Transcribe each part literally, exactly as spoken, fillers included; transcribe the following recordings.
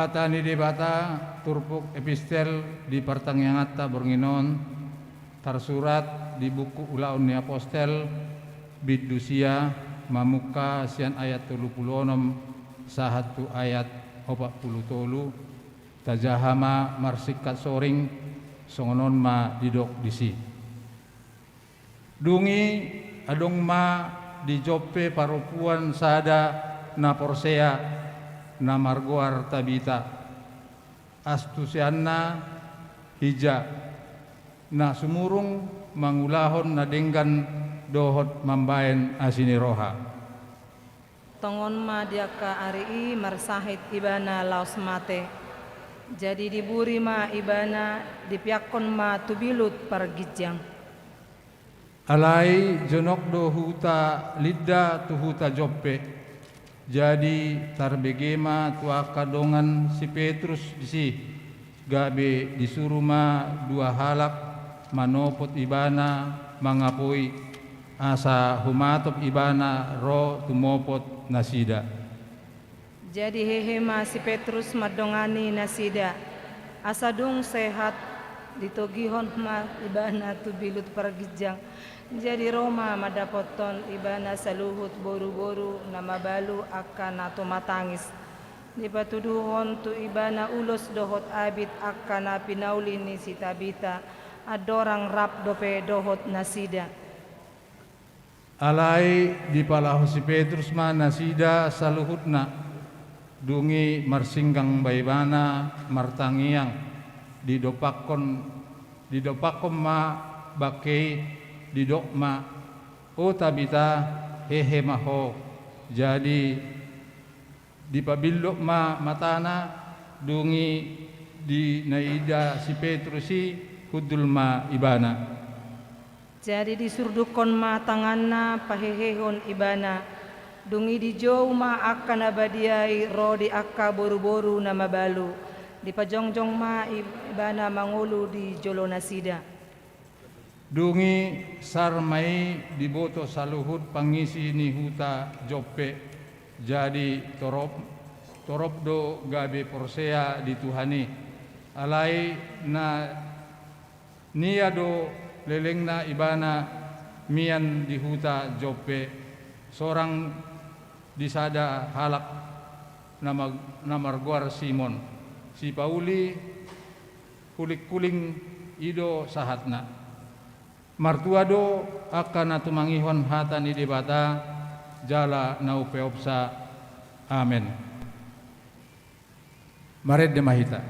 Hata ni Debata turpuk epistel di partangianganta borngin on, tarsurat di buku Ulaon ni Apostel, bindu sia, mamungka sian ayat tolu pulu onom sahat tu ayat opat pulu tolu. Tajaha ma marsingkat soring, songon on ma didok disi. Dung i adong ma di Joppe parompuan sada na porsea, na margoar Tabita. Astusianna hija, na sumurung mangulahon na denggan dohot mambahen asi ni roha. Tongon ma di angka ari i marsahit ibana laos mate. Jadi diburi ma ibana, dipeakkon ma tu bilut parginjang. Alai jonok do huta Lidda tu huta Joppe. Jadi tarbege ma tu angka dongan si Petrus disi, gabe disuru ma dua halak manopot ibana mangapoi, asa humatop ibana ro tumopot nasida. Jadi hehe ma si Petrus mandongani nasida. Asa dung sehat, ditogihon ma ibana tu bilut parginjang. Jadi ro ma mandapothon ibana saluhut boruboru na mabalu angka na tumatangis. Dipatuduhon tu ibana ulos dohot abit angka na pinauli ni si Tabita, andorang rap dope dohot nasida. Alai dipalaho si Petrus ma nasida saluhutna. Dung i marsinggang ma ibana martangiang, didompakkon, didompakkon ma bangke i, didok ma: O Tabita, hehe ma ho. Jadi dipabillok ma matana, dung i di na ida si Petrus i, hundul ma ibana. Jadi disurdukkon ma tanganna pahehehon ibana. Dung i dijou ma angka na badia i ro di angka boruboru na mabalu. Dipajongjong ma ibana mangolu di jolo nasida. Dung i sar ma i diboto saluhut pangisi ni huta Joppe. Jadi torop, torop do gabe porsea di Tuhan i. Alai na nia do lelengna ibana mian di huta Joppe, sorang di sada halak na mag-, na margoar Simon. Sipauli hulinghuling i do sahatna. Martua do angka na tumangihon hata ni Debata jala na umpeopsa. Amen. Marende ma hita.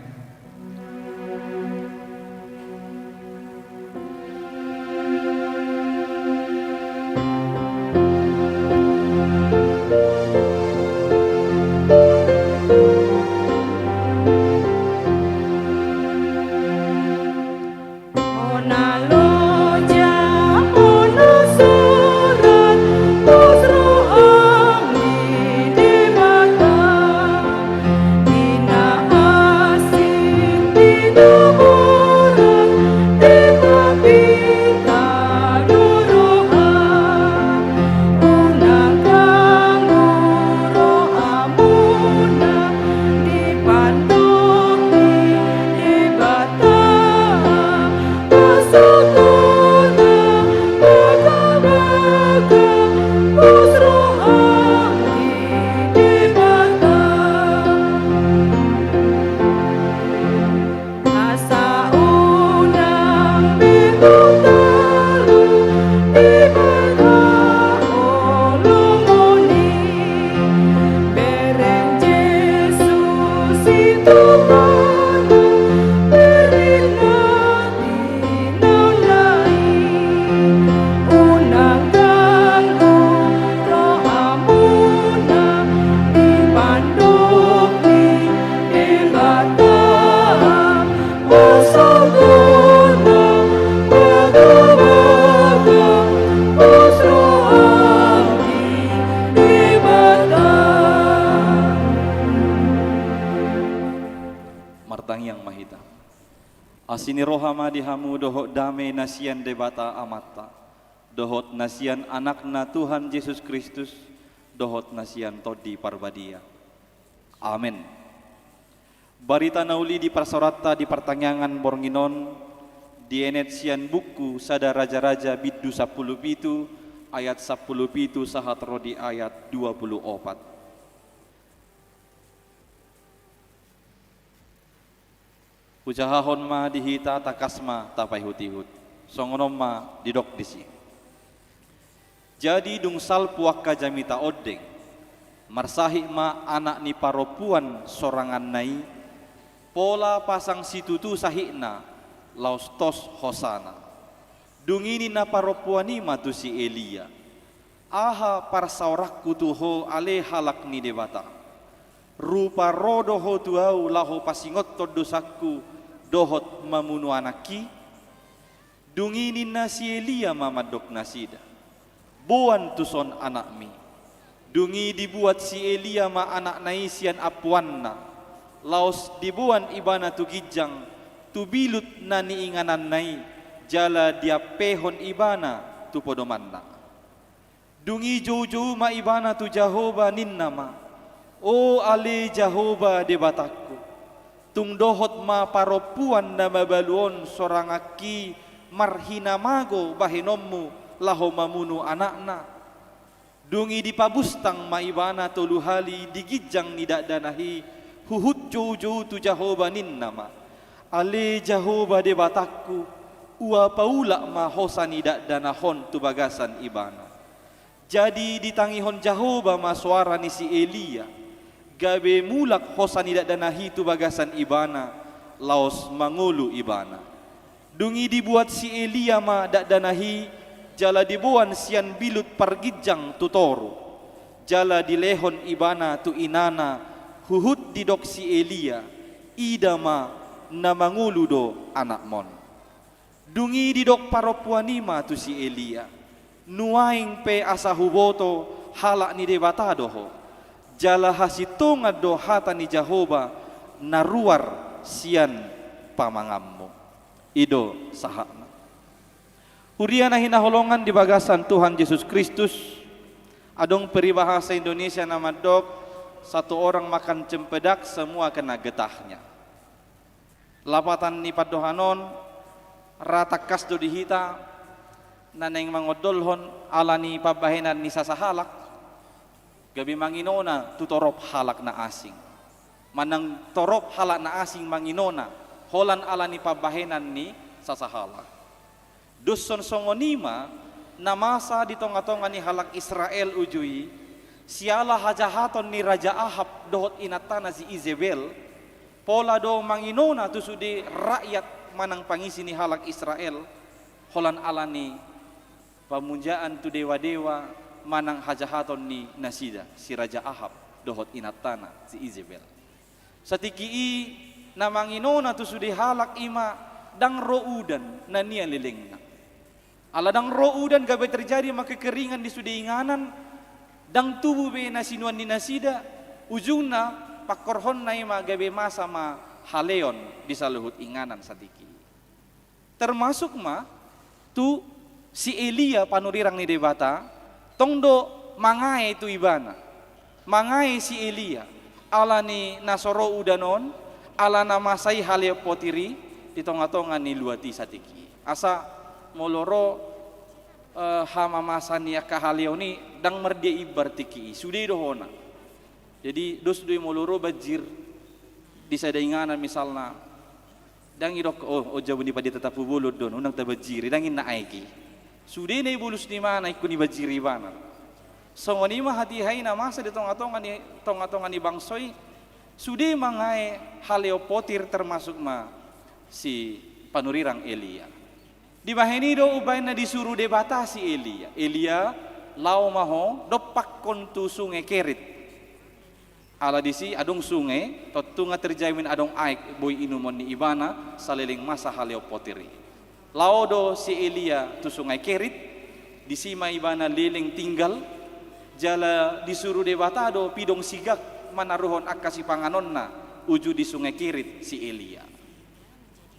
Martangiang ma hita. Asi ni roha ma di hamu dohot dame na sian Debata Amanta, dohot na sian Anakna Tuhan Jesus Kristus, dohot na sian Tondi Parbadia. Amen. Barita na uli diparsaoranta di partangiangan borngin on, dienet sian buku Sada Raja-raja bindu sampulu pitu, ayat sampulu pitu sahat ro di ayat dua pulu opat. Hujahahon ma di hita, tangkas ma tapaihut-ihut. Songon on ma didok disi. Jadi dung salpu angka jamita ondeng, marsahit ma anak ni parompuan soranganna i, pola pasang situtu sahitna, laos tos hosana. Dung i ninna parompuan i ma tu si Elia: Aha parsaoranku tu ho ale halak ni Debata? Rupa ro do ho tu ahu laho pasingothon dosangku dohot mamunu anakki? Dung i ninna si Elia ma mandok nasida: Boan tuson anakmi. Dung i dibuat si Elia ma anakna i sian ampuanna, laos diboan ibana tu ginjang, tu bilut na niingananna i, jala diampehon ibana tu podomanna. Dung i joujou ma ibana tu Jahowa, ninna ma: O ale Jahowa Debatangku, tung dohot ma parompuan na mabalu on soranganki marhinamago bahenonmu laho mamunu anakna? Dung i dipabustang ma ibana tolu hali di ginjang ni dakdanak i, huhut joujou tu Jahowa, ninna ma: Ale Jahowa Debatangku, ua paulak ma hosa ni dakdanak on tu bagasan ibana. Jadi ditangihon Jahowa ma soara ni si Elia, gabe mulak hosa ni dakdanak i tu bagasan ibana, laos mangolu ibana. Dung i dibuat si Elia ma dakdanak i, jala diboan sian bilut parginjang tu toru, jala dilehon ibana tu inana, huhut didok si Elia: Ida ma, na mangolu do anakmon. Dung i didok parompuan i ma tu si Elia: Nuaeng pe asa huboto halak ni Debata do ho, jala hasintongan do hata ni Jahowa na ruar sian pamanganmu. I do sahatna. Huria na hinaholongan di bagasan Tuhan Jesus Kristus, adong peribahasa Indonesia na mandok: Satu orang makan cempedak, semua kena getahnya. Lapatan ni pandohan on, ra tangkas do di hita na naeng mangondolhon ala ni pambahenan ni sasahalak, gabe manginona tu torop halak na asing. Manang torop halak na asing manginona, holan ala ni pambahenan ni sasahalak. Dos songon i ma na masa di tonga-tonga ni halak Israel uju i, siala hajahaton ni Raja Ahab dohot inantana si Izebel, pola do manginona tu sude rakyat manang pangisi ni halak Israel, holan ala ni pamujaan tu dewa-dewa manang hajahaton ni nasida, si Raja Ahab dohot inantana si Izebel. Satingki i na manginona tu sude halak i ma ndang ro udan na nian lelengna. Ala ndang ro udan, gabe terjadi ma kekeringan di sude inganan, ndang tubu be na sinuan ni nasida, ujungna pangkorhonna i ma gabe masa ma haleon di saluhut inganan satingki i. Termasuk ma tu si Elia panurirang ni Debata, tong do mangae tu ibana. Mangae si Elia, ala ni na so ro udan on, ala na masa i haleon potir i di tonga-tonga ni luat i satingki i. Asa molo ro, eh, hamamasa ni angka haleon i, ndang mardia imbar tingki i, sude do hona. Jadi dos do i molo ro banjir di sada inganan misalna, ndang idok, oh, on jabu ni pandita Tampubolon do on, unang tabanjiri, ndang inna aek i. Sude na i bolus ni imana ingkon ibanjiri ibana. Songon i ma hatiha i na masa di tonga-tonga ni, tonga-tonga ni bangso i, sude mangae haleon potir, termasuk ma si panurirang Elia. Dibahen i do umbahen na disuru Debata si Elia. Elia, laho ma ho, dompakkon tu sungai Kerit. Ala disi adong sungai, tontu nga terjamin adong aek boi inumon ni ibana saleleng masa haleon potir i. Laho do si Elia tu sungai Kerit, disi ma ibana leleng tinggal, jala disuru Debata do pidong sigak manaruhon angka sipanganonna uju di sungai Kerit si Elia.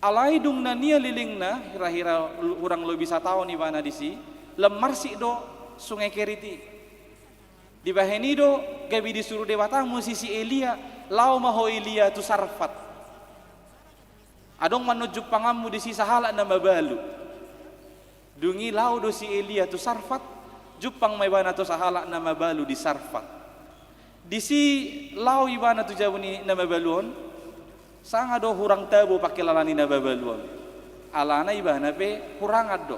Alai dung na nian lelengna, hira-hira hurang lobi sataon ibana disi, lam marsik do sungai Kerit i. Dibahen i do gabe disuru Debata muse si Elia, laho ma ho Elia tu Sarfat. Adong ma annon jumpanganmu disi sahalak na mabalu. Dung i laho do si Elia tu Sarfat, jumpang ma ibana tu sahalak na mabalu di Sarfat. Disi laho ibana tu jabu ni na mabalu on, sanga do hurang tabo pangkilalaan ni na mabalu on. Alana ibana pe hurangan do.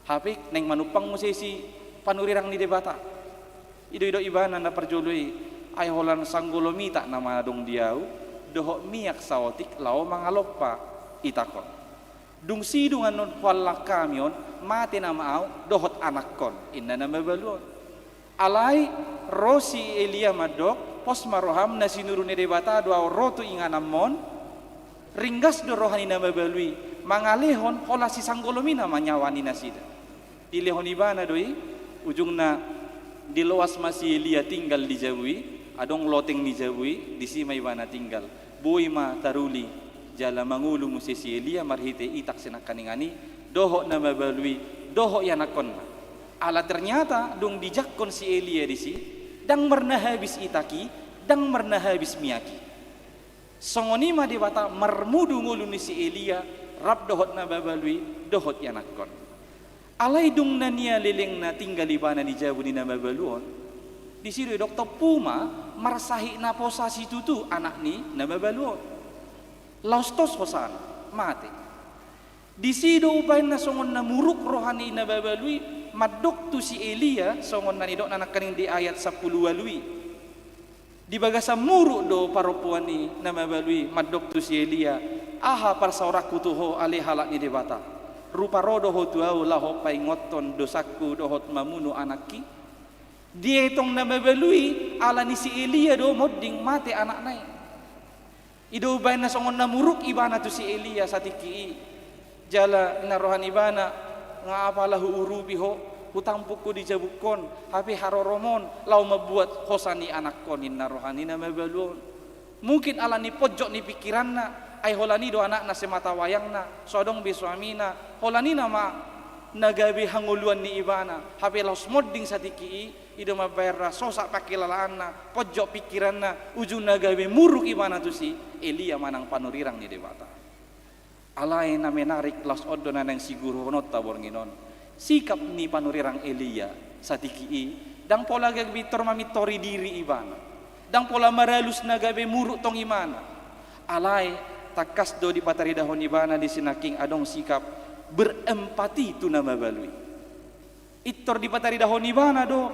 Hape naeng manumpang muse si panurirang ni Debata. I do didok ibana na parjolo i, ai holan sanggolom itak nama adong di ahu, dohot miak saotik laho mangalompa itak on. Dung sidung annon huallang hami on, mate nama ahu dohot anakkon, inna na mabalu on. Alai ro si Elia mandok, pos ma roham, na sinuru ni Debata do ahu ro tu ingananmon. Ringgas do roha ni na mabalu i mangalehon holan sisanggolom i nama nyawa ni nasida. Dilehon ibana do i, ujungna diloas ma si Elia tinggal di jabu i, adong loteng ni jabu i, disi ma ibana tinggal. Boi ma taruli jala mangolu muse si Elia marhite itak sinangkaningan i, dohot na mabalu i, dohot ianakkonna. Ala ternyata dung dijangkon si Elia disi, ndang marna habis itak i, ndang marna habis miak i. Songon i ma Debata marmudu ngolu ni si Elia, rap dohot na mabalu i, dohot ianakkon. Alai dung na nialelengna tinggal ibana di jabu ni na mabalu on, disi do didok tompu ma marsahit naposa situtu anak ni na mabalu on. Laos tos hosana, mate. Disi do umbahen na songon na muruk roha ni na mabalu i, mandok tu si Elia, songon na nidokna nangkaning di ayat sampulu ualu i. Di bagasan muruk do parompuan i na mabalu i mandok tu si Elia, aha parsaoranku tu ho ale halak ni Debata? Rupa ro do ho tu ahu laho paingothon dosangku dohot mamunu anakki? Dietong na mabalu i ala ni si Elia do monding mate anakna i. I do umbahen na songon na muruk ibana tu si Elia satingki i. Jala ninna roha ni ibana, nga apala huurupi ho, hutampuk ho di jabungkon, hape harorom on laho mambuat hosa ni anakkon, ninna roha ni na mabalu on. Mungkin ala ni ponjot ni pingkiranna, ai holan i do anakna sematawayangna, so adong be suamina, holan i nama na gabe hangoluan ni ibana, hape laos monding satingki i, i do mambahen ra sosak pangkilalaanna, ponjot pingkiranna, ujungna gabe muruk ibana tu si Elia manang panurirang ni Debata. Alai na menarik laos on do na naeng siguruhononta borngin on. Sikap ni panurirang Elia satingki i, ndang pola gabe pintor mamintori diri ibana. Ndang pola maralus na gabe muruk tong ibana. Alai tangkas do dipataridahon ibana disi nangkin adong sikap berempati tu na mabalu i. Pintor dipataridahon ibana do,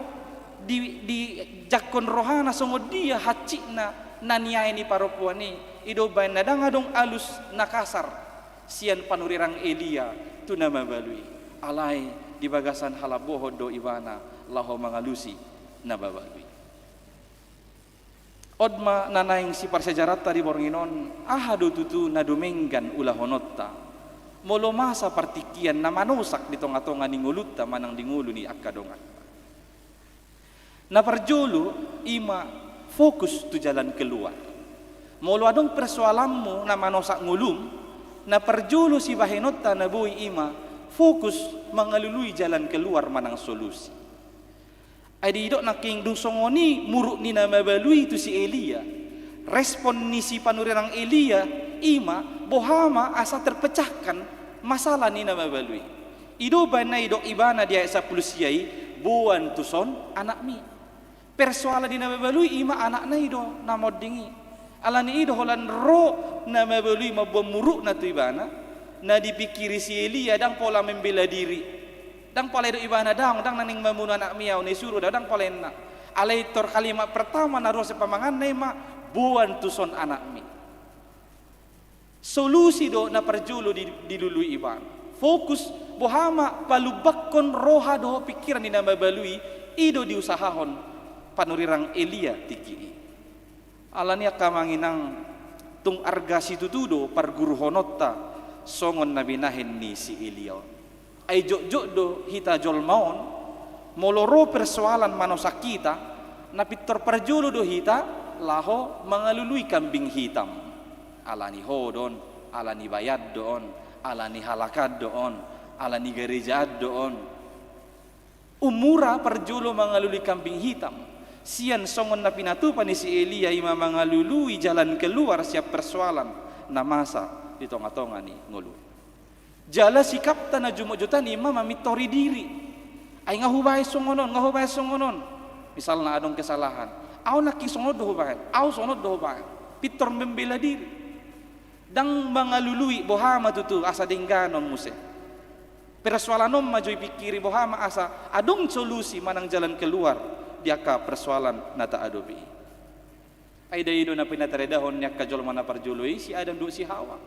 di, dijangkon rohana songon dia hansikna na niae ni parompuan i, i do umbahen na ndang adong alus na kasar sian panurirang Elia tu na mabalu i. Alai di bagasan halambohon do ibana laho mangalusi na mabalu i. On ma na naeng siparsiajaranta di borngin on, aha do tutu na dumenggan ulahononta molo masa partingkian na manosak di tongatonga ni ngolunta manang di ngolu ni angka donganta. Na parjolo, i ma fokus tu jalan keluar. Molo adong persoalanmu na manosak ngolum, na parjolo sibahenonta na boi i ma fokus mangalului jalan keluar manang solusi. Ai didok nangkin dung songon i muruk ni na mabalu i tu si Elia, respon ni si panurirang Elia i ma, boha ma asa terpecahkan masalah ni na mabalu i. I do umbahen na didok ibana di ayat sampulu sia i, boan tuson anakmi. Persoalan ni na mabalu i i ma anakna i do na monding i. Ala ni i do holan ro na mabalu i mamboan murukna tu ibana, na dipingkiri si Elia ndang pola membela diri. Ndang pola didok ibana daong, ndang naeng mamunu anakmi ahu, na isuru do ahu, ndang pola inna. Alai tor kalimat pertama na ro sian pamanganna i ma, boan tuson anakmi. Solusi do na parjolo di, dilului ibana. Fokus, boha ma palumbangkon roha dohot pingkiran ni na mabalu i, i do diusahahon panurirang Elia tingki i. Ala ni i angka amang inang, tung arga situtu do parguruhononta songon na binahen ni si Elia on. Ai jotjot do hita jolma on, molo ro persoalan manosak hita, na pintor parjolo do hita laho mangalului kambing hitam. Ala ni ho do on, ala ni bayan do on, ala ni halak an do on, ala ni gareja an do on. Ummura parjolo mangalului kambing hitam, sian songon na pinatupa ni si Elia i ma mangalului jalan keluar sian persoalan na masa di tonga-tonga ni ngolu. Jala sikapta na jumotjotan i ma mamintori diri. Ai nga hubaen songon on, nga hubaen songon on. Misalna adong kesalahan. Au nangkin songon on do hubaen, au songon on do hubaen. Pintor membela diri. Ndang mangalului boha ma tutu asa dengganon muse. Persoalan on ma jo ipingkiri boha ma asa adong solusi manang jalan keluar di angka persoalan na taadopi i. Ai da i do na pinataridahon ni angka jolma na parjolo i, si Adam dohot si Hawa.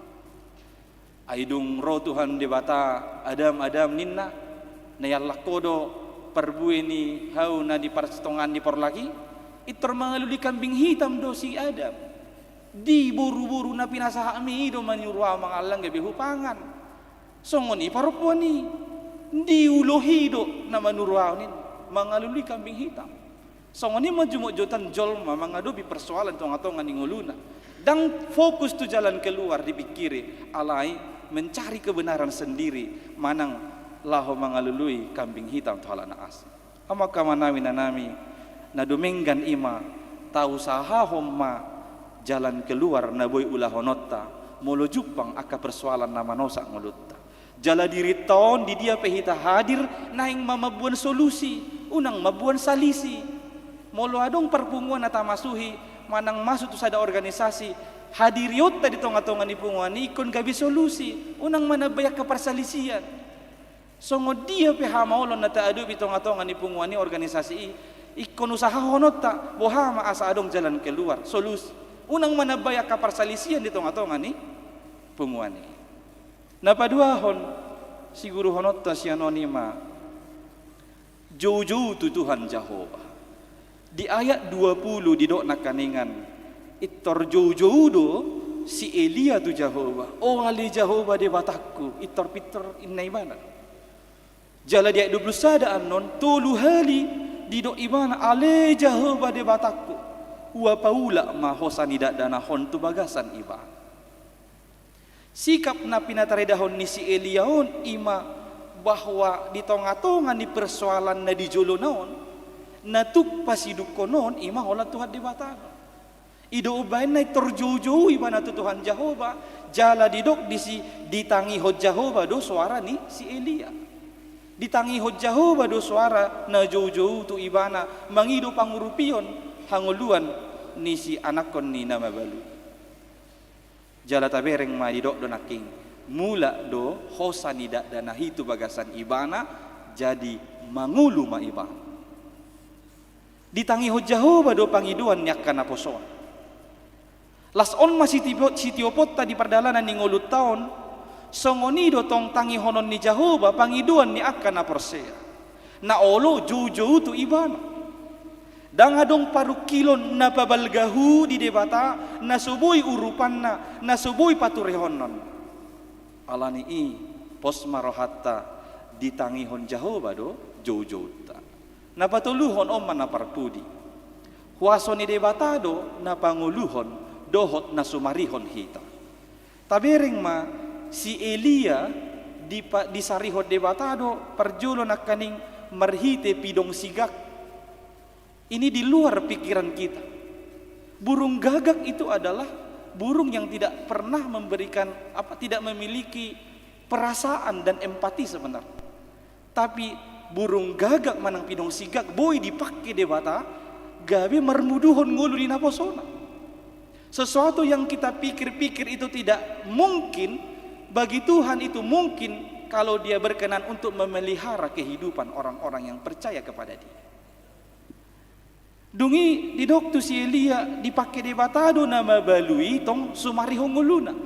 Ai dung ro Tuhan Debata, "Adam, Adam," ninna, "na iallak ho do parbue ni hau na di parsitongaan ni porlak i?" Pintor mangalului kambing hitam do si Adam. "Di boru-boru na pinasahatmi i do manuru au mangallang gabe hupangan. Songon i parompuan i. Di ulo i do na manuru au," ninna. Mangalului kambing hitam. Songon i ma jumotjotan jolma mangadopi persoalan di tonga-tonga ni ngoluna. Ndang fokus tu jalan keluar dipingkiri, alai mencari kebenaran sendiri manang laho mangalului kambing hitam tu halak na asing. Amang, inang, inanami, na dumenggan i ma, tausahahon ma jalan keluar na boi ulahononta molo jumpang angka persoalan na manosak ngolunta. Jala dirinta on, di dia pe hita hadir, naeng ma mamboan solusi, unang mamboan salisi. Molo adong parpunguan na tamasuhi manang masuk tu sada organisasi, hadirionta di tonga-tonga ni punguan i ingkon gabe solusi, unang manambai angka parsalisian. Songon dia pe hamaolon na taadopi di tonga-tonga ni punguan i, organisasi i, ingkon usahahononta boha ma asa adong jalan keluar, solusi, unang manambai angka parsalisian di tonga-tonga ni punguan i. Na paduahon, siguruhononta sian on i ma, joujou tu Tuhan Jahowa. Di ayat dua puluh didok nangkaningan, pintor joujou do si Elia tu Jahowa. "O ale Jahowa Debatangku," pintor-pintor ninna ibana. Jala di ayat dua puluh sada annon, tolu hali didok ibana, "Ale Jahowa Debatangku." Ua paulak ma hosa ni dakdanak on tu bagasan ibana. Sikap na pinataridahon ni si Elia on i ma bahwa di tonga-tonga ni persoalan na di jolona on, na tuk pasidungkon on i ma holan Tuhan Debata do. I do umbahen na pintor joujou ibana tu Tuhan Jahowa, jala didok disi, ditangihon Jahowa do soara ni si Elia. Ditangihon Jahowa do soara na joujou tu ibana mangido pangurupion hangoluan ni si anakkon ni na mabalu. Jala tabereng ma, didok do nangkin, mulak do hosa ni dakdanak i tu bagasan ibana, jadi mangolu ma ibana. Ditangihon Jahowa do pangidoan ni angka naposoan. Las on ma sitiop-, sitioponta di pardalanan ni ngolunta on, songon i do tong tangihonon ni Jahowa pangidoan ni angka na porsea. Na olo joujou tu ibana. Ndang adong parungkilon na pabalgahu di Debata, na so boi urupanna, na so boi paturehononna. Alani i, pos ma rohanta, ditangihon Jahowa do joujounta. Na patoluhon, on ma na parpudi. Huaso ni Debata do na pangoluhon dohot na sumarihon hita. Tabereng ma, si Elia dipa-, disarihon Debata do parjolo nangkaning marhite pidong sigak. Ini di luar pikiran kita. Burung gagak itu adalah burung yang tidak pernah memberikan, apa, tidak memiliki perasaan dan empati sebenarnya. Tapi burung gagak manang pidong sigak boi dipake Debata gabe marmuduhon ngolu ni naposona. Sesuatu yang kita pikir-pikir itu tidak mungkin, bagi Tuhan itu mungkin kalau Dia berkenan untuk memelihara kehidupan orang-orang yang percaya kepada Dia. Dung i didok tu si Elia, dipake Debata do na mabalu i tong sumarihon ngoluna.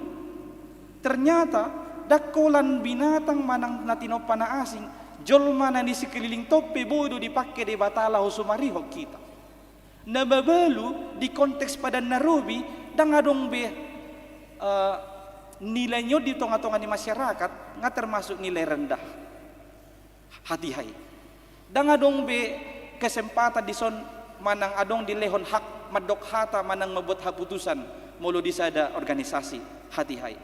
Ternyata, ndang holan binatang manang na tinompa na asing, jolma na di sekeliling on pe boi do dipake Debata laho sumarihon hita. Na mabalu di konteks Padan na Robi, ndang adong be, eh, nilai ni on di tonga-tonga ni masyarakat, nga termasuk nilai rendah. Hatiha i. Ndang adong be kesempatan dison manang adong dilehon hak mandok hata manang mambuat haputusan molo di sada organisasi, hatiha i.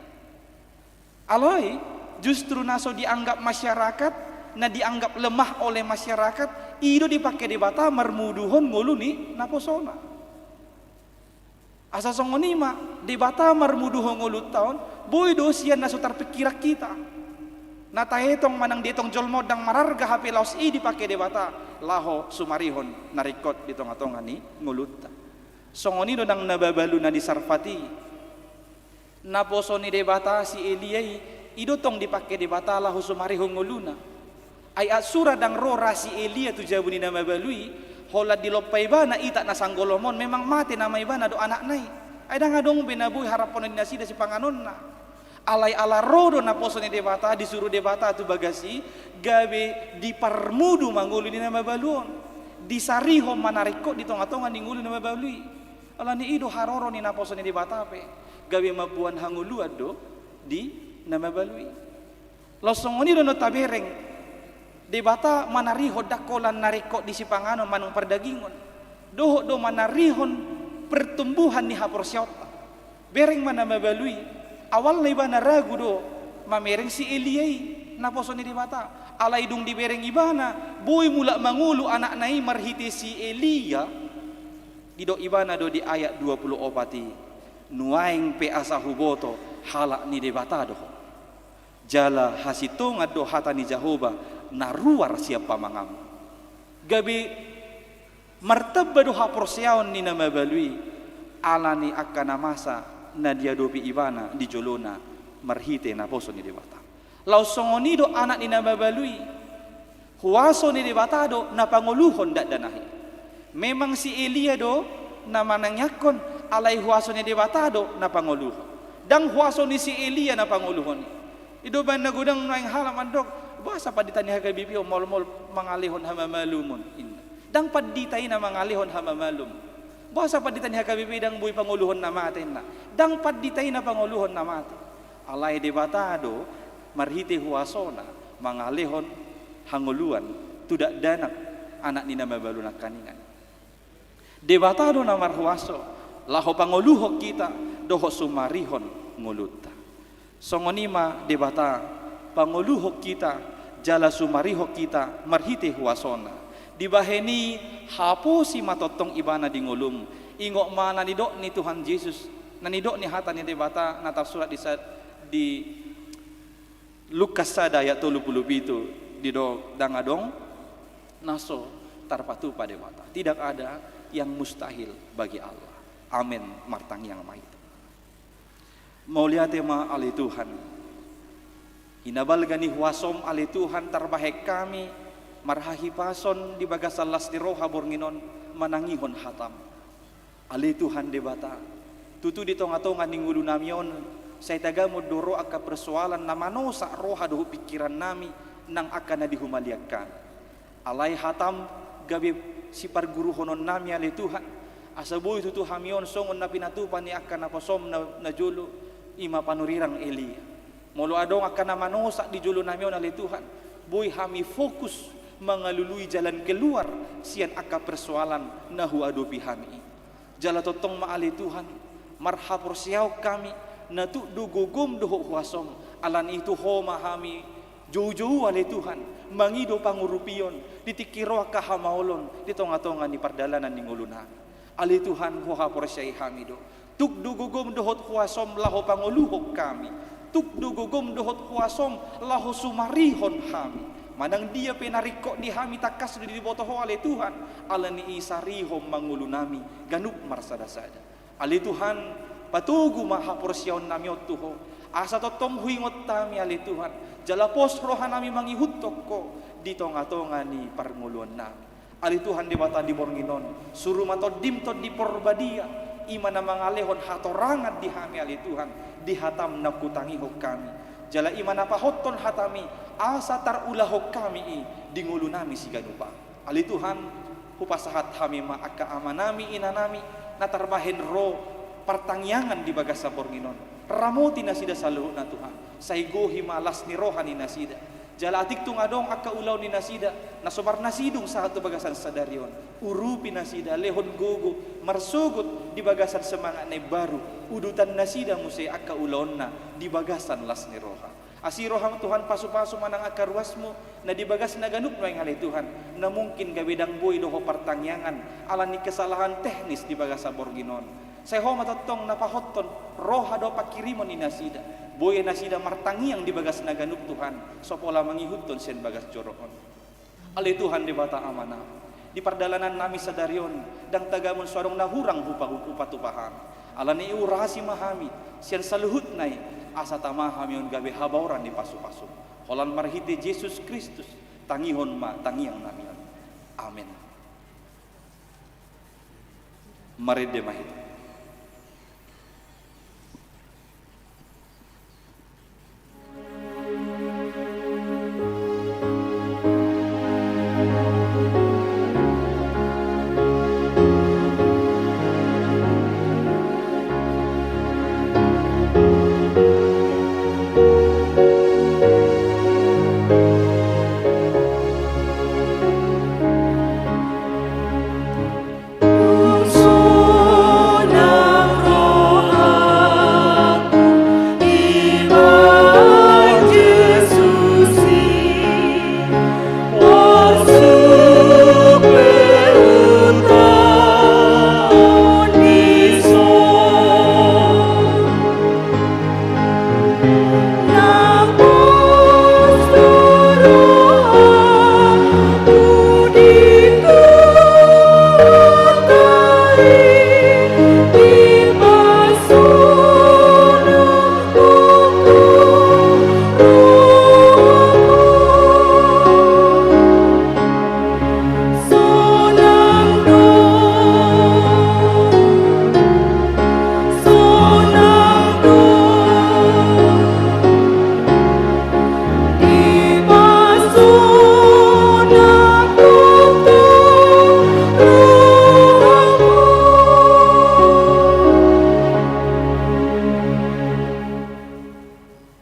Alai, justru na so dianggap masyarakat, na dianggap lemah oleh masyarakat, i do dipake Debata marmuduhon ngolu ni naposona. Asa songon i ma, Debata marmuduhon ngolunta on, Boi do sian na so tarpingkiran hita. Na taetong manang dietong jolma on ndang mararga hape laos i dipake Debata laho sumarihon na ringkot di tonga-tonga ni ngolunta. Songon i do nang na mabalu na di Sarfat i. Naposo ni Debata si Elia i, i do tong dipake Debata laho sumarihon ngoluna. Ai aut sura ndang ro ra si Elia tu jabu ni na mabalu i, holan dilompa ibana itak na sanggolom on, memang mate nama ibana dohot anakna i. Ai ndang adong be na boi haraphon ni nasida sipanganonna. Alai ala ro do naposo ni Debata, disuru Debata tu bagas i, gabe diparmudu ma ngolu ni na mabalu on. Disarihon ma na ringkot di tonga-tonga ni ngolu ni na mabalu i. Alani i do haroro ni naposo ni Debata pe, gabe mamboan hangoluan do di na mabalu i. Laos songon i do na tabereng, Debata manarihon ndang holan na ringkot di sipanganon manang pardagingon. Dohot do manarihon pertumbuhan ni haporseaonta. Bereng ma na mabalu i, awalna ibana ragu do mamereng si Elia i, naposo ni Debata. Alai dung dibereng ibana, boi mulak mangolu anakna i marhite si Elia. Didok ibana do di ayat dua pulu opat i, nuaeng pe asa huboto halak ni Debata do ho. Jala hasintongan do hata ni Jahowa na ruar sian pamanganmu. Gabe martamba do haporseaon ni na mabalu i, ala ni angka na masa na diadopi ibana di jolona marhite naposo ni Debata. Laos songon i do anak ni na mabalu i. Huaso ni Debata do na pangoluhon dakdanak i. Memang si Elia do na manangiangkon, alai huaso ni Debata do na pangoluhon. Ndang huaso ni si Elia na pangoluhon i. I do baen na godang nuaeng halak mandok, boasa pandita ni H K B P on maol-maol mangalehon hamamalumon, inna. Ndang pandita i na mangalehon hamamalum. Boasa pandita ni H K B P ndang boi pangoluhon na mate, inna. Ndang pandita i na pangoluhon na mate. Alai Debata do marhite huasona mangalehon hangoluan tu dakdanak anak ni na mabalu nangkaningan. Debata do na marhuaso laho pangoluhon hita dohot sumarihon ngolunta. Songon i ma Debata pangoluhon hita jala sumarihon hita marhite huasona. Dibahen i haposi ma tongtong ibana di ngolum. Ingot ma na nidok ni Tuhan Jesus, na nidok ni hata ni Debata na tarsurat di sa-, di Lukas sada ayat tolu pulu pitu, didok, ndang adong na so tarpatupa Debata. Tidak ada yang mustahil bagi Allah. Amen. Martangiang ma hita. Mauliate ma ale Tuhan. I na balga ni huasom ale Tuhan tarbahen hami marhahipason di bagasan las ni roha borngin on manangihon hatam. Ale Tuhan Debata, tutu di tonga-tonga ni ngolunami on, sai tagamon do ro angka persoalan na manosak roha dohot pingkirannami nang angka na di humaliang hami. Alai hatam gabe siparguruhononnami ale Tuhan, asa boi tutu hami on songon na pinatupa ni angka naposom na, na jolo, i ma panurirang Elia. Molo adong angka na manosak di jolonami on ale Tuhan, boi hami fokus mangalului jalan keluar sian angka persoalan na huadopi hami i. Jala tongtong ma ale Tuhan, marhaporseaon hami, na tuk do gogom dohot huasom, alani i tu Ho ma hami joujou ale Tuhan, mangido pangurupion, di tingki ro angka hamaolon, di tonga-tonga ni pardalanan ni ngolunami. Ale Tuhan, huhaporseai hami do. Tuk do gogom dohot huasom laho pangoluhon hami. Tuk do gogom dohot huasom laho sumarihon hami. Manang dia pe na ringkot di hami tangkas do diboto Ho ale Tuhan. Alani i sarihon ma ngolunami ganup marsada-sada. Ale Tuhan, patogu ma haporseaonnami on tu Ho. Asa tongtong huingot hami ale Tuhan. Jala pos rohanami mangihuthon Ho di tonga-tonga ni parngoluonnami. Ale Tuhan Debata di borngin on, suru ma Tondim Tondi Porbadia, i ma na mangalehon hatorangan di hami ale Tuhan, di hatam na hutangihon hami. Jala i ma na pahothon hatami, asa tarulahon hami i, di ngolunami siganup ari. Ale Tuhan, hupasahat hami ma angka amanami inanami, na tarbahen ro partangiangan di bagasan borngin on. Ramoti nasida saluhutna Tuhan, sai gohi ma las ni roha ni nasida. Jala atik tung adong angka ulaon ni nasida, na so marnasidung sahat tu bagasan sadari on. Urupi nasida, lehon gogo, marsogot di bagasan semangat na imbaru, udutan nasida muse angka ulaonna di bagasan las ni roha. Asi roham Tuhan pasu-pasu manang angka ruasmu, na di bagasna ganup nuaeng ale Tuhan, na mungkin gabe ndang boi do Ho partangiangan, ala ni kesalahan teknis di bagasan borngin on. Sai Ho ma tongtong na pahothon roha dohot pangkirimon ni nasida. Boi nasida martangiang di bagas na ganup, Tuhan, so pola mangihuthon sian bagas joro on. Ale Tuhan Debata Amanami, di pardalanan nami sadari on, ndang tagamon so adong na hurang hupa-, hupatupa Hami. Alani i urasi ma hami sian saluhutna i, asa tama hami on gabe habaoran ni pasu-pasu-Mu. Holan marhite Jesus Kristus, tangihon ma tangiang nami on. Amen. Marende ma hita.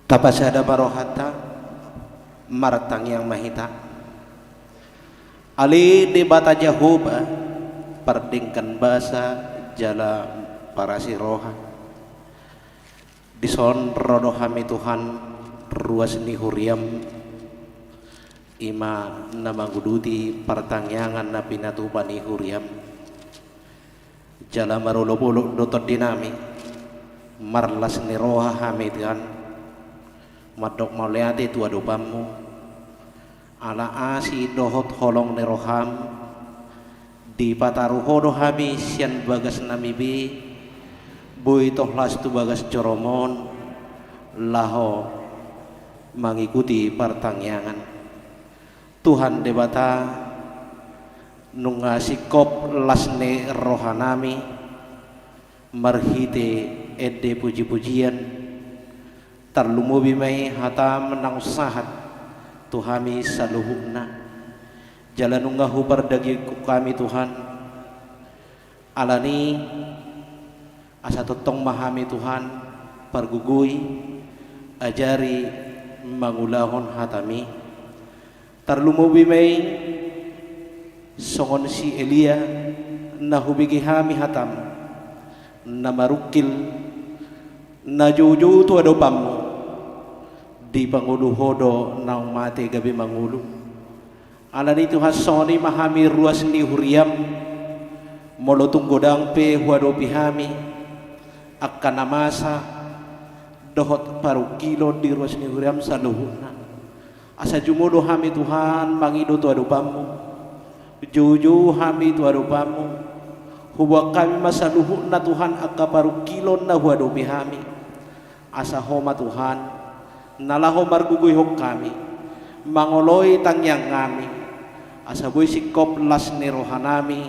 Tapasada ma rohanta, martangiang ma hita. Ale Debata Jahowa, pardenggan basa jala parasi roha. Dison ro do hami Tuhan, ruas ni huriaM, i ma na manguduti partangiangan na pinatupa ni huriaM. Jala marolopolop do tondinami, marlas ni roha hami Tuhan, mandok mauliate tu adopanMu, ala asi dohot holong ni rohaM, dipataru Ho do hami sian bagasnami be, boi tolhas tu bagas joroMon, laho mangikuti partangiangan. Tuhan Debata, nunga singkop las ni rohanami, marhite ende puji-pujian, tarlumobi ma i hataM naung sahat tu hami saluhutna. Jala nunga hupardagingkon hami Tuhan, alani asa tongtong ma hami Tuhan, pargogoi, ajari mangulahon hataMi. Tarlumobi ma i songon si Elia, na hubege hami hataM, na marungkil, na joujou tu adopanMu, dipangolu Ho do naung mate gabe mangolu. Alani Tuhan, songon i ma hami ruas ni huriaM, molo tung godang pe huadopi hami angka na masa dohot parungkilon di ruas ni huriaM saluhutna. Asa jumolo hami Tuhan mangido tu adopanMu, joujou hami tu adopanMu, huboan hami ma saluhutna Tuhan angka parungkilon na huadopi hami. Asa Ho ma Tuhan, na laho margogoihon hami, mangoloi tangiangnami, asa boi singkop las ni rohanami,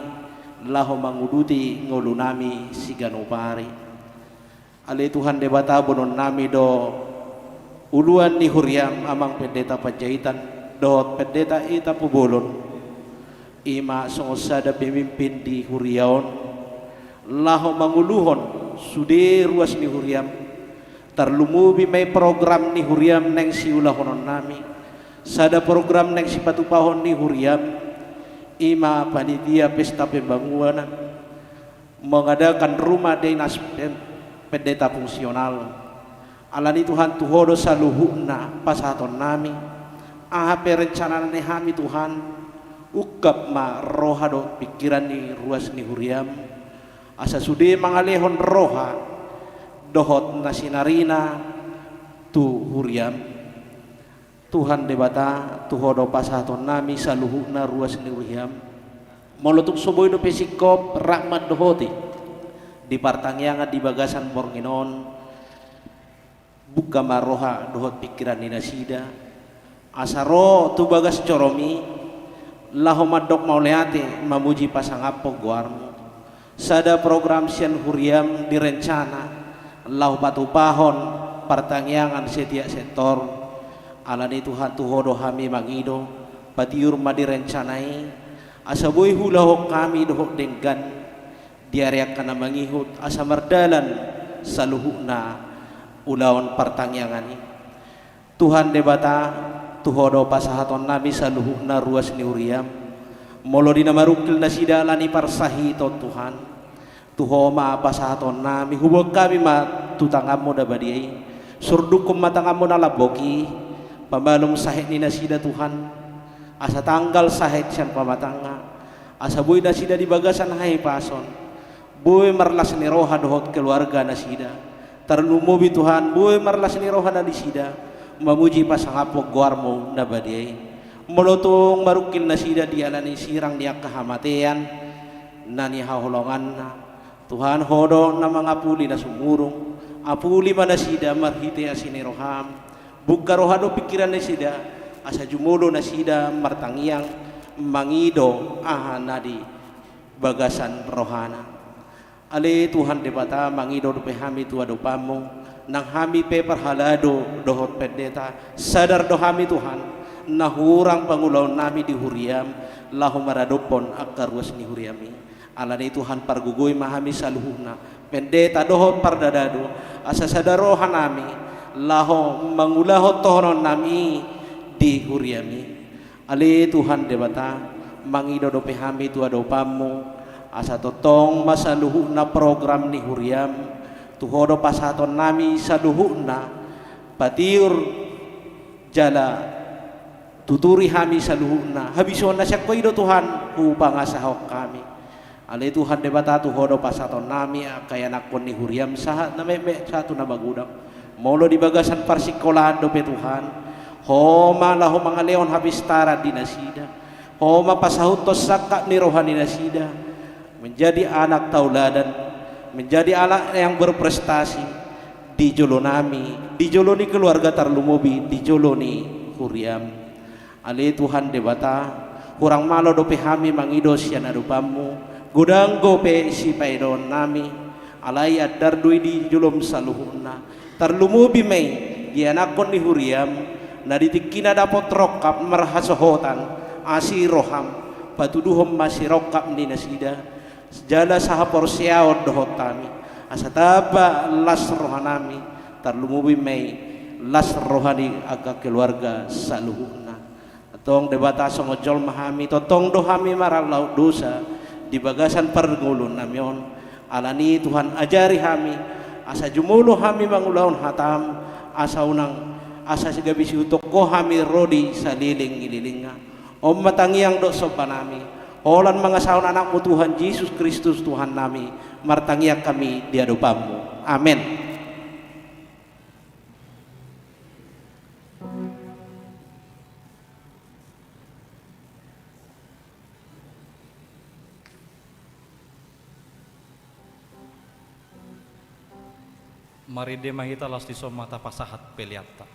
laho manguduti ngolunami siganup ari. Ale Tuhan Debata, boanonnami do uluan ni huriaM Amang Pendeta Panjaitan, dohot Pendeta Ita Pubolon, i ma songon sada pemimpin di huria on, laho manguluhon sude ruas ni huriaM, tarlumobi ma i program ni huriaM naeng siulahononnami, sada program naeng sipatupahon ni huriaM, i ma panitia pesta pembangunan, mengadakan rumah dinas pen-, pendeta fungsional. Alani Tuhan, tu Ho do saluhutna pasahatonnami, aha pe rencana ni hami Tuhan, ungkap ma roha dohot pingkiran ni ruas ni huriaM, asa sude mangalehon roha dohot na sinarina tu huriam. Tuhan Debata, tu Ho do pasahatonnami saluhutna ruas ni huriam. Molo tung so boi dope singkop rap mandohoti di partangiangan di bagasan borngin on, buka ma roha dohot pingkiran ni nasida, asa ro tu bagas joromi, laho mandok mauliate, mamuji pasangaphon goarmu. Sada program sian huriam direncana laho patupahon partangiangan setiap sektor. Alani Tuhan, tu Ho do hami mangido, patiur ma di rencana i, asa boi huulahon hami dohot denggan di ari angka na mangihut, asa mardalan saluhutna ulaon partangiangan i. Tuhan Debata, tu Ho do pasahatonnami saluhutna ruas ni huriam. Molo di na marungkil nasida alani parsahiton, Tuhan, tu Ho ma pasahatonnami, huboan hami ma tu tanganmu na badia i. Surdukkon ma tanganmu na lambok i, pamalum sahit ni nasida, Tuhan, asa tanggal sahit sian pamatangna, asa boi nasida di bagasan hahipason, boi marlas ni roha dohot keluarga nasida. Tarlumobi, Tuhan, boi marlas ni roha nasida mamuji pasangaphon goarmu na badia i. Molo tung marungkil nasida di alani sirang ni angka hamatean na nihaholonganna, Tuhan, Ho do na mangapuli na sumurung. Apuli ma nasida marhite asi ni roham. Buka roha dohot pingkiran nasida, asa jumolo nasida martangiang, mangido aha na di bagasan rohana. Ale Tuhan Debata, mangido dope hami tu adopanmu, nang hami pe parhalado dohot pendeta, sadar do hami, Tuhan, na hurang pangulaonnami di huriam, laho maradophon angka ruas ni huriam i. Alani Tuhan, pargogoi ma hami saluhutna, pendeta dohot pardadado, asa sada roha nami laho mangulahon tohononnami di huriam i. Ale Tuhan Debata, mangido dope hami tu adopanmu, asa tongtong ma saluhutna program ni huriam, tu Ho do pasahatonnami saluhutna, patiur jala tuturi hami saluhutna. Habisuhon na sian Ho i do, Tuhan, hupangasahon hami. Ale Tuhan Debata, tu Ho do pasahatonnami angka ianakhon ni huriam, sahat na metmet sahat tu na magodang. Molo di bagasan parsingkolaan dope, Tuhan, Ho ma laho mangalehon hapistaran di nasida. Ho ma pasahuthon sangkap ni roha ni nasida menjadi anak tauladan, menjadi anak yang berprestasi di jolo nami, di jolo ni keluarga, tarlumobi di jolo ni huriam. Ale Tuhan Debata, hurang malo dope hami mangido sian adopanmu, godang dope sipaidonami, alai andar do i di jolom saluhutna. Tarlumobi ma i di ianakhon ni huriam, na di tingkina dapot rongkap marhasohotan, asi roham, patuduhon ma sirongkap ni nasida, jala sahaporseaon dohot hami, asa tamba las rohanami, tarlumobi ma i las roha ni angka keluarga saluhutna. Antong Debata, songon jolma hami, tongtong do hami marlaok dosa di bagasan parngoluonnami on. Alani Tuhan, ajari hami, asa jumolo hami mangulahon hatam, asa unang, asa gabe siutok Ho hami ro di saleleng ni lelengna. On ma tangiang dohot sombanami, holan mangasahon Anakmu Tuhan Jesus Kristus Tuhannami, martangiang hami di adopanmu. Amen. Marende ma hita, laos dison ma tapasahat peleanta.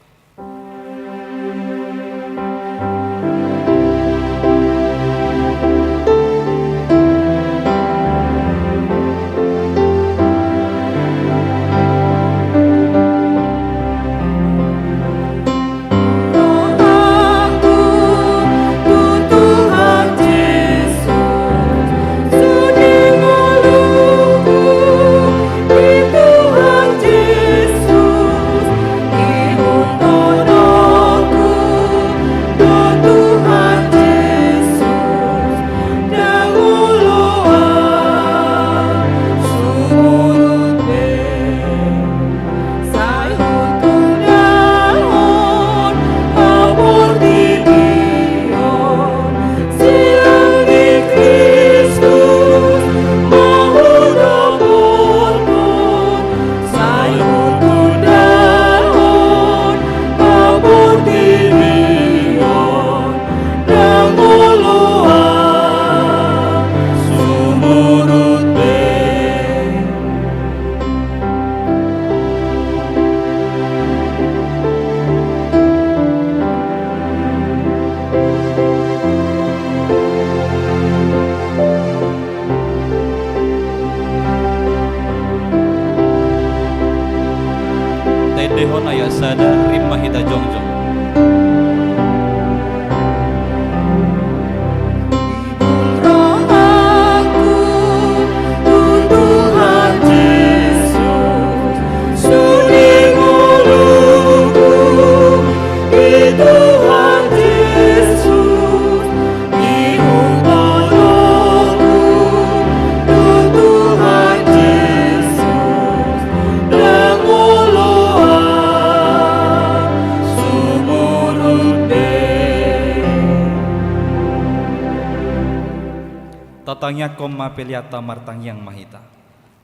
Hona ya sada, rap ma hita jongjong. Tatangiangkon ma peleanta, martangiang ma hita.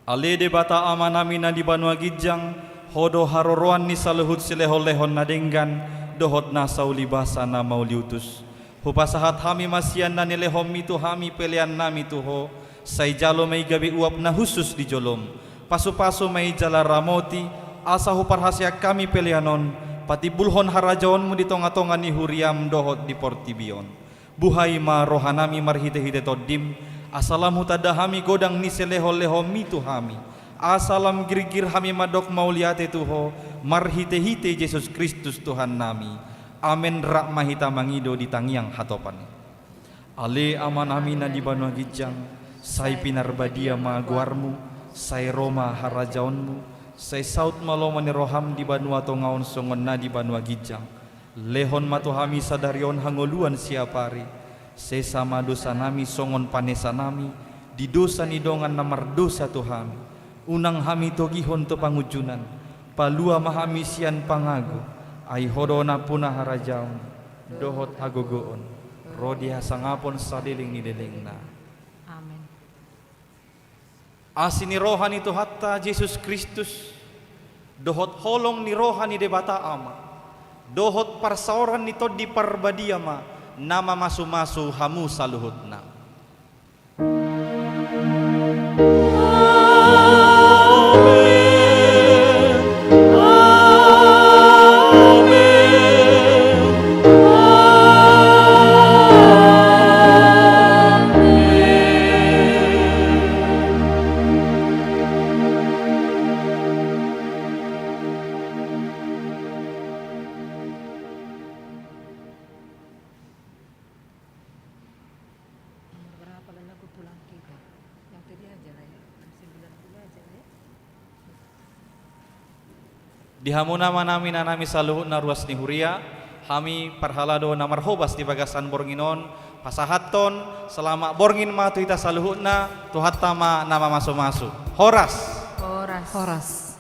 Ale Debata Amanami na di banua ginjang, Ho do haroroan ni saluhut silehonlehon na denggan dohot na saulibasa na mauliutus. Hupasahat hami ma sian na nilehonMi tu hami peleannami tu Ho, sai jalo ma i gabe uap na hushus di joloM. Pasupasu ma i jala ramoti, asa huparhaseang hami pelean on patimbulhon harajaonMu di tongatonga ni huriaM dohot di portibi on. Buhai ma rohanami marhitehite TondiM, asa lam hutanda hami godang ni silehonlehonMi tu hami, asa lam girgir hami mandok mauliate tu Ho marhitehite Jesus Kristus Tuhannami. Amen. Rap ma hita mangido di tangiang hatopan. Ale Amanami na di banua ginjang, sai pinarbadia ma goarMu, sai ro ma harajaonMu, sai saut ma lomo ni rohaM di banua tonga on songon na di banua ginjang. Lehon ma tu hami sadari on hangoluan siapari. Sesa ma dosanami songon panesanami di dosa ni dongan na mardosa tu hami. Unang hami togihon tu pangunjunan, palua ma hami sian pangago, ai Ho do nampuna harajaon dohot hagogoon ro di hasangapon saleleng ni lelengna. Amen. Asi ni roha ni Tuhanta Jesus Kristus, dohot holong ni roha ni Debata Ama, dohot parsaoran ni Tondi Parbadia ma na mamasumasu hamu saluhutna. Nomor berapa lalu aku pulang kita? Yang tadi aja lah ya, sembilan puluh aja lah ya. Di hamu amanami, inanami saluhutna ruas ni huria, hami parhalado na marhobas di bagasan borngin on, pasahathon selamat borngin ma tu hita saluhutna, Tuhanta ma na mamasumasu. Horas. Horas. Horas.